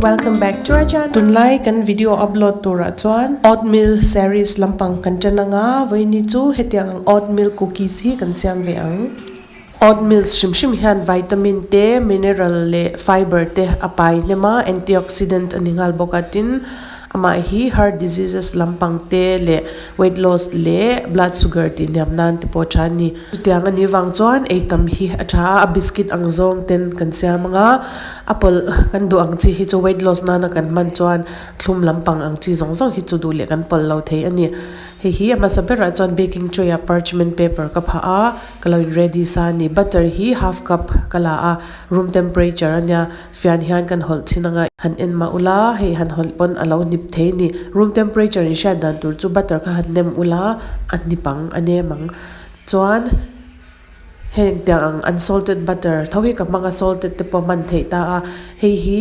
Welcome back to our channel. Tunlai kan video upload turah chuan oatmeal series lampang kan tan anga vawiini chu hetiang ang oatmeal cookies hi kan siam ve ang. Oatmeals hrim hrim hian vitamin te, mineral leh fiber te a pai hnem a, antioxidant a ni nghal bawk a, tin amah hi heart diseases lampang te leh weight loss leh blood sugar tih hniam nan te pawh a tha a ni. Chutiang a nih vang chuan ei tam hi a tha a, a biscuit ang zawng ten kan siam ang a, a pawlh kan duh ang chi hi chu weight loss nana kan hman chuan thlum lampang ang chi zawng zawng hi chu duh leh kan pawlh lo thei a ni. Hei hi a hmasa berah chuan baking tray ah parchment paper ka phah a, ka lo in ready sa a ni. Butter hi half cup ka la a, room temperature a nia, fian hian kan hawlh chhin anga han en mah ula, hei han hawlh pawn a lo hnip thei a ni. Room temperature in hriat dan tur chu butter kha han nem ula, a hnip ang, a nem ang. Chuan heng tiang ang unsalted butter tho hi ka hmang a salted te pawh hman theih ta a hei hi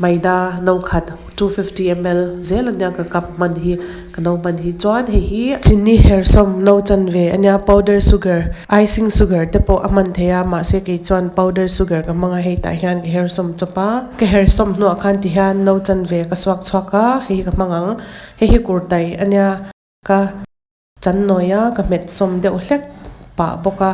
maida no khat 250 ml zel ania ka cup hman hi ka no hman hi chuan hei hi chini herhsawm no chanve ania powder sugar icing sugar te pawh a hman theih a mahse kei chuan powder sugar ka hmang a hei tah hian ka herhsawm chawp a ka herhsawm hnuah khan ti hian no chanve ka suak chhuak a hei hi ka hmang ang hei hi kurtai ania ka. Chan nawia ka hmet sawm deuh hlek pah bawk a,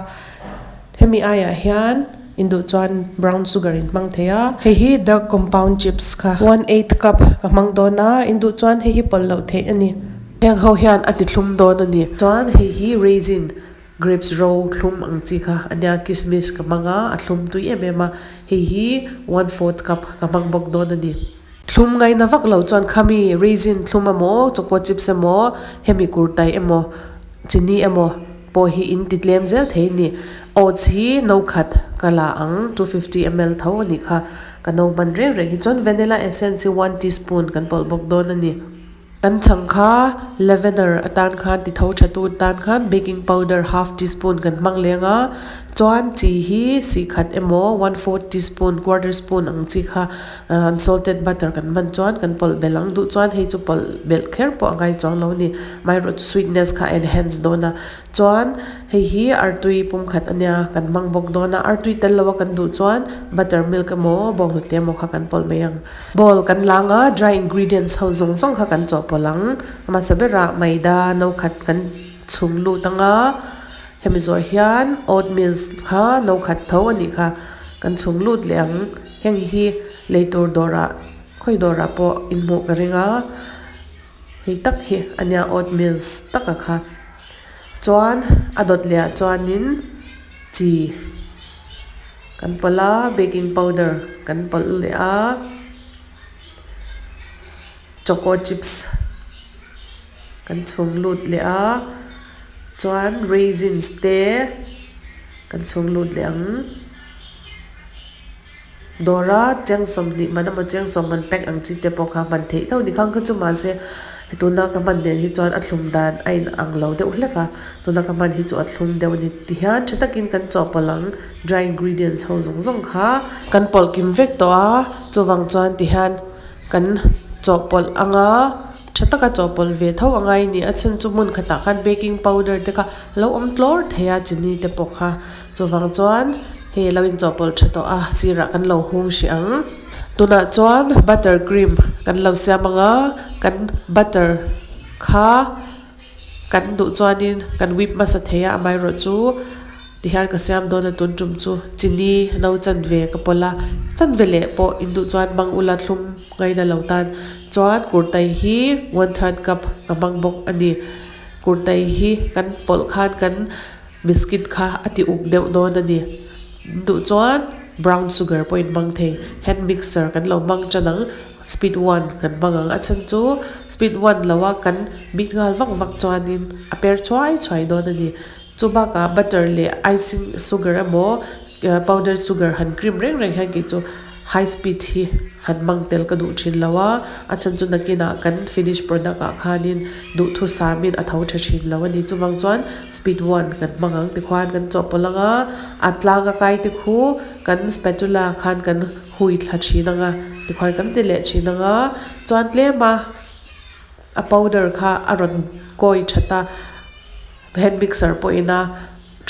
hemi aiah hian induh chuan brown sugar in hmang thei a, hei hi dark compound chips kha one eight cup ka hmang dawn a, induh chuan hei hi pawlh loh theih a ni. Heng ho hian a ti thlum dawn a ni. Chuan hei hi raisin grapes ro thlum ang chi kha a nia, kismis ka hmang a, a thlum tui em em a, hei hi one fourth cup ka hmang bawk dawn a ni. Thlum ngaina vak lo chuan khami raisin thlum emaw choco chips emaw hemi kurtai emaw chini emaw pawh hi in ti tlem zel thei a ni. Oats hi no khat ka la ang 250 ml tho a nih kha ka no hman reng reng hi chuan vanilla essence hi one teaspoon kan pawlh bawk dawn a ni. Kan chhang kha leavener atan khan ti tho tha tu tan khan baking powder half teaspoon kan hmang leng a, chuan chi hi sih khat emaw one fourth teaspoon quarter spoon ang chi kha unsalted butter kan hman chuan kan pawlh belh ang duh chuan hei chu pawlh belh kher pawh a ngai chuang lo a ni amaherawhchu chu sweetness kha a enhance dawn a. Chuan hei hi artui pumkhat a nia kan hmang bawk dawn a, artui tel lo a kan duh chuan butter milk emaw bawnghnute emaw kha kan pawlh mai ang. Bowl kan lang a, dry ingredients ho zawng zawng kha kan chawhpawlh ang. A hmasa berah maida no khat kan chhum lut ang a, hemi zawh hian oatmeal kha no khat tho a nih kha kan chhum lut leh ang. Heng hi lei tur dawrah khawi dawrah pawh inhmuh ka ring a. Hei tak hi a nia oatmeals taka kha chuan a dawt leh ah chuanin chi kan pawlh a baking powder kan pawlh leh a choco chips kan chhung lut leh a chuan raisins te kan chhung lut leh ang. Dawra cheng 20 man emaw cheng 10 man pack ang chi te pawh kha hman theih tho ni khang kha chu mahse tuna ka hman nen hi chuan a thlum dan a in ang lo deuh hlek a tuna ka hman hi chu a thlum deuh a ni ti hian tha takin kan chawhpawlh ang dry ingredients ho zawng zawng kha kan pawlh kim vek tawh a chuvang chuan ti hian kan chawhpawlh ang a tha taka chawhpawlh ve tho a ngai a ni a chhan chu hmun khatah khan baking powder te kha a lo awm tlawr thei a chini te pawh kha. Chuvang chuan hei lo inchawhpawlh tha tawh a sirah kan lo hung hrih ang. Tunah chuan butter cream kan lo siam ang a, kan butter kha kan duh chuanin kan whip hmasa thei a amaherawhchu tihian ka siam dawn a tun tum chu chini no chanve ka pawlh a, chanve leh pawh in duh chuan hmang ula thlum ngaina lo tan chuan kurtai hi one third cup ka hmang bawk a ni. Kurtai hi kan pawlh khan kan. Biscuit kha a ti uk deuh dawn a ni. Duh chuan brown sugar pawh in hmang thei. Hand mixer kan lo hmang tan ang, speed one kan hmang ang. A chhan chu speed one lo a kan bik nghal vak vak chuanin a per chhuai chhuai dawn a ni. Chu bakah butter leh icing sugar emaw powder sugar han cream reng reng hian kei chu high speed hi han hmang tel ka duh thin lo a, a chhan chu nakinah kan finish product ah khanin duhthusamin a tho tha thin lo a ni. Chuvang chuan speed one kan hmang ang tikhuan kan chawhpawlh ang a, a tlang a kai te khu kan spatula khan kan hui thla thin ang a, tikhuan kan ti leh thin ang a, chuan tlem a a powder kha a rawn kawi that a, hand mixer pawhin a.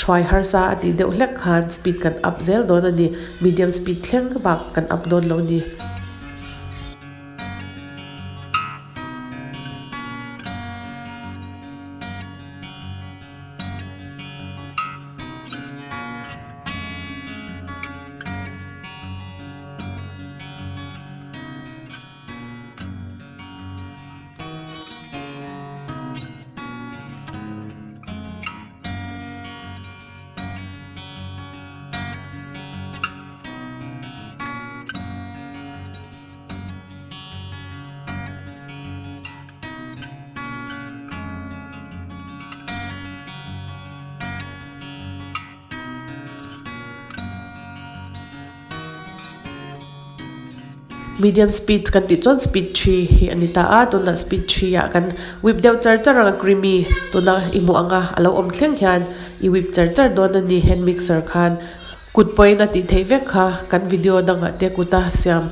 Thuai harsa a tih deuh hlek khan speed kan up zel dawn a ni, medium speed thleng bak kan up dawn lo ni. Medium speed kan tih chuan speed three hi a ni ta a, tunah speed three ah kan whip deuh char char ang a creamy tuna i hmuh ang a, a lo awm thleng hian i whip char char dawn a ni hand mixer khan kut pawhin a tih theih vek kha kan video dangah te kuta siam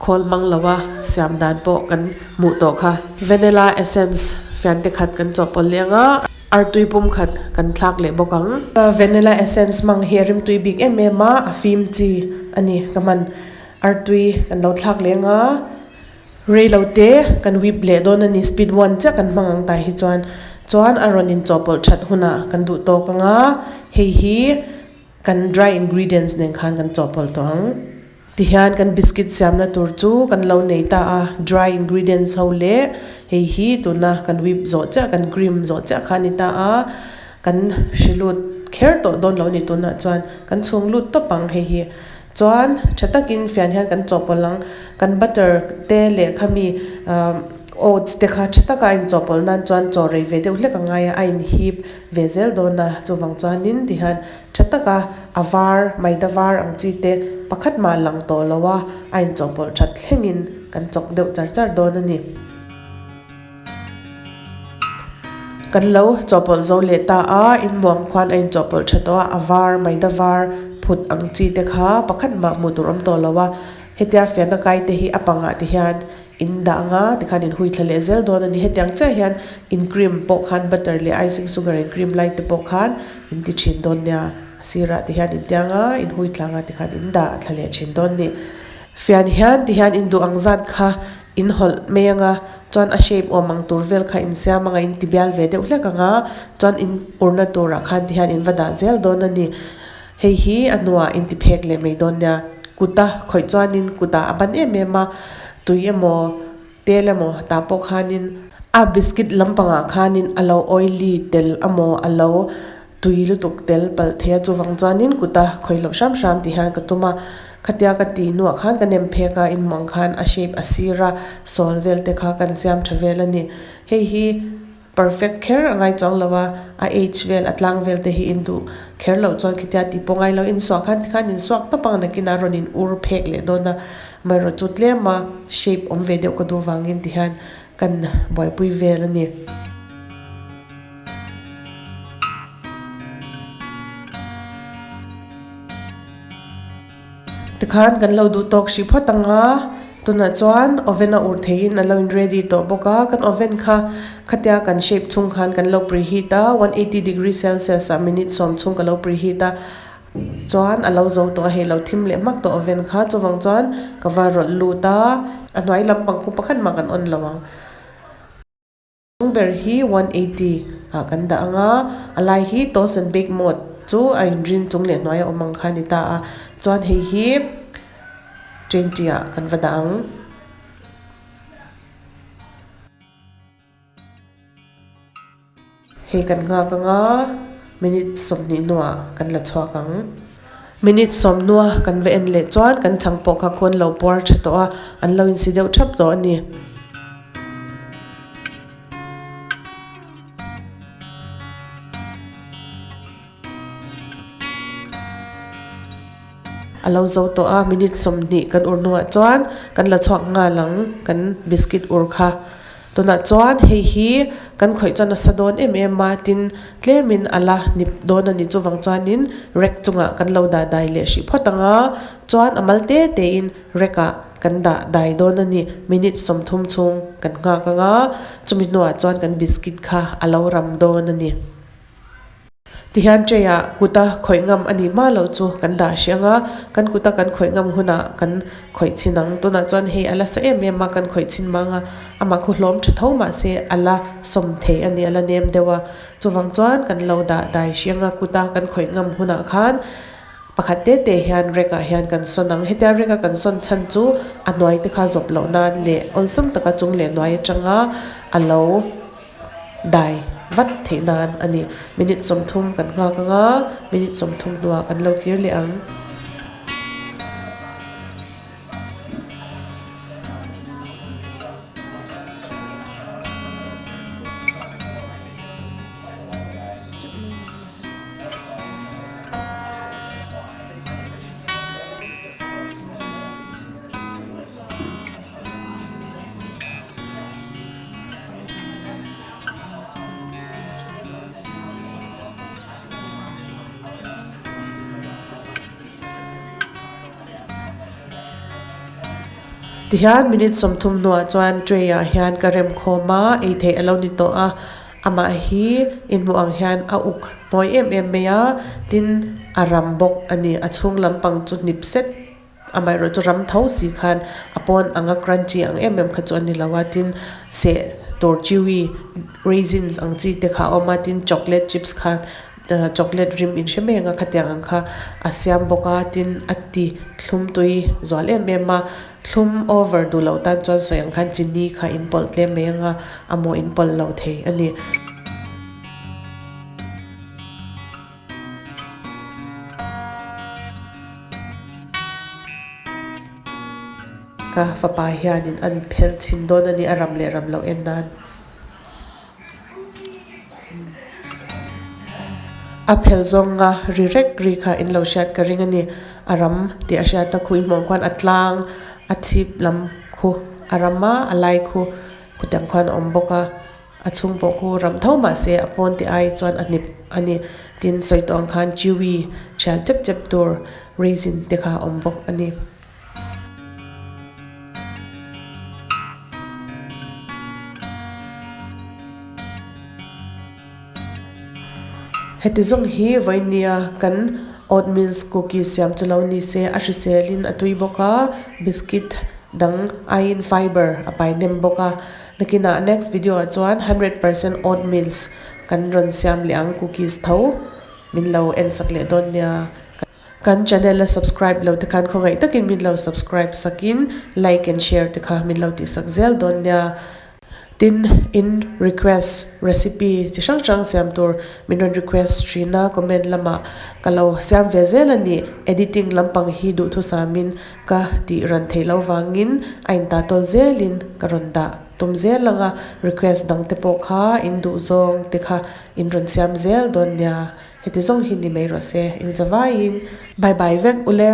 khawl mang lo a siam dan pawh kan hmuh tawh kha. Vanilla essence fian te khat kan chawhpawlh leh ang a. Artui pum khat kan thlak leh bawk ang. Vanilla essence hmang hi a rimtui bik em em a, a fim chi a ni ka hman. Artui kan lo thlak leh anga rei lo te kan whip leh dawn a ni, speed one chiah kan hmang ang tai hi chuan. Chuan a rawn inchawhpawlh that hunah kan duh tawk anga hei hi kan dry ingredients nen khan kan chawhpawlh tawh ang. Tihian kan biscuit siamna tur chu kan lo nei ta a, dry ingredients ho leh hei hi tuna kan whip zawh chiah kan cream zawh chiah kha a ni ta a, kan hri lut kher tawh dawn lo a ni tunah chuan kan chhung lut tawp ang hei hi. Chuan tha takin fian hian kan chawhpawlh ang, kan butter te leh khami ahh oats te kha tha taka a inchawhpawlh nan chuan chaw rei ve deuh hlek a ngai a, a inhip ve zel dawn a, chuvang chuanin tihian Tha taka a var, maida var ang chi te pakhat mah lang tawh lo a, a inchawhpawlh that thlengin kan chawk deuh char char dawn a ni. Kan lo chawhpawlh zo leh ta a, inmuang khuan a inchawhpawlh tha tawh a, a var, maida var phut ang chi te kha pakhat mah hmuh tur awm tawh lo a, hetia fiahna kai te hi a pangah te hian In dah anga tikhan in hui thla leh zel dawn a ni. Hetiang chiah hian in cream pawh khan butter leh icing sugar in cream lai te pawh khan in ti thin dawn nia. A sirah te hian in tiang a, in hui thla anga tikhan in dah thla leh thin dawn ni. Fian hian ti hian in duh ang zat kha in hawlh mai anga chuan a shape awm ang tur vel kha in siam anga in ti bial ve deuh hlek anga chuan in urna turah khan ti hian in va dah zel dawn a ni. Hei hi a hnuah in ti phek leh mai dawn nia. Kuta khawih chuanin kutah a ban em em a, tui emaw tel emaw tah pawh khanin a biscuit lampangah khanin a lo oily tel amaw a lo tui lutuk tel palh thei a, chuvang chuanin kuta khawih loh hram hram tih hian ka tum a, khatia ka tih hnuah khan ka nem phek a, inmuang khan a shape a sir a, sawl vel te kha kan siam tha vel a ni. Hei hi. Perfect kher a ngai chuang lo a, a age vel a tlang vel te hi in duh kher loh chuan khitia tih pawh ngai lo in suah khan tikhan in suak tawp ang nakin a rawn in ur phek leh dawn a, amaherawh chu tlem a shape awm ve deuh ka duh vangin tihian kan buaipui vel a ni. Tikhan kan lo duh tawk hrih phawt ang a, tunah chuan oven a ur theihin a lo in ready tawh bawk a, kan oven kha khatia kan shape chhung khan kan lo preheat a, 180 degree celsius ah minute sawm chhung ka lo preheat a, chuan a lo zo tawh a hei lo thim leh hmak tawh oven kha chuvang chuan ka va rawlh lut a, a hnuai lampang khu pakhat mah kan on lo ang. Chung ber hi 180 ah kan dah ang a, a lai hi toast and bake mode chu a inrin chung leh hnuai a awm ang kha a ni ta a, chuan hei hi 20 ah kan va dah ang. Hei kan nghak ang a, minute 20 hnuah kan la chhuak ang. Minute sawmhnua kan va en leh chuan kan chhang pawh kha khuan lo puar tha tawh a, an lo insi deuh thap tawh a ni. A lo zo tawh a, minute 20 kan ur hnuah chuan kan la chhuak nghal ang kan biscuit ur kha. Tunah chuan hei hi kan khawih chuan a sa dawn em em a, tin tlemin a la nip dawn a ni. Chuvang chuanin rack chungah kan lo dah dai leh hrih phawt ang a, chuan a mal te tein rack ah kan dah dai dawn a ni. Minute 30 chhung kan nghak ang a, chumi hnuah chuan kan biscuit kha a lo ram dawn a ni. Tihian tray ah kuta khawih ngam a nih hma loh chu kan dah hrih ang a, kan kuta kan khawih ngam hunah kan khawih chhin ang. Tunah chuan hei a la sa em em a, kan khawih chhin mang a, amah khu hlawm tha tho mahse a la sawm thei a ni, a la nem deuh a. Chuvang chuan kan lo dah dai hrih ang a, kuta kan khawih ngam hunah khan pakhat te te hian rack ah hian kan sawn ang. Hetia rack a kan sawn chhan chu a hnuai te kha zawp loh nan leh awlsam taka chung leh hnuai atanga a lo. Dai vat theih nan a ni. Minute 30 kan nghak ang a, minute 30 hnuah kan lo kir leh ang. Tihian minute 30 hnuah chuan tray ah hian ka rem khawm a, ei theih a lo ni tawh a, amah hi inhmuh ang hian a uk mawi em em mai a, tin a ram bawk a ni, a chhung lampang chu hnip set amaherawh chu ram tho si khan a pawn anga crunchy ang em em kha chu a ni lo a, tin seh tur chewy raisins ang chi te kha a awm a, tin chocolate chips khan chocolate rim in hre mai ang a khatiang ang kha a siam bawk a tin a ti thlum tui zual em em a thlum over duh loh tan chuan sawi ang khan chini kha in pawlh tlem mai ang a a maw in pawlh lo thei a ni. Ka fapa hianin an phel chhin dawn a ni a ram leh ram loh en nan. A phel zawnga ri rek ri kha in lo hriat ka ring a ni. A ram tih a hriat a khuih hmuh ang khuan a tlang a chhip lam khu a ram a a lai khu khutiang khuan a awm bawk a a chhung pawh khu ram tho mahse a pawn tih ai chuan a hnip a ni. Tin sawi tawh ang khan chewy thial chep chep tur raisin te kha a awm bawk a ni. Heti zawng hi vawinia kan oatmeals cookies siam chu lo ni se a hriselin a tui bawk a, biscuit dang aiin fiber a pai nem bawk a. Nakinah next video ah chuan 100% oatmeals kan rawn siam leh ang cookies tho min lo en sak leh dawn nia. Kan channel a subscribe lo te khan khawngaih takin min lo subscribe sakin like and share te kha min lo tih sak zel dawn nia. Tin, in request recipe chi hrang hrang siam tur min rawn request thin a, comment lamah ka lo siam ve zel a ni. Editing lampang hi duhthusamin ka tih ran theih loh vangin a intah tawl zelin ka rawn dah tum zel ang a, request dang te pawh kha in duh zawng te kha in rawn siam zel dawn nia. Heti zawng hi ni mai rawh se, in zavaiin. Bye bye vek ule.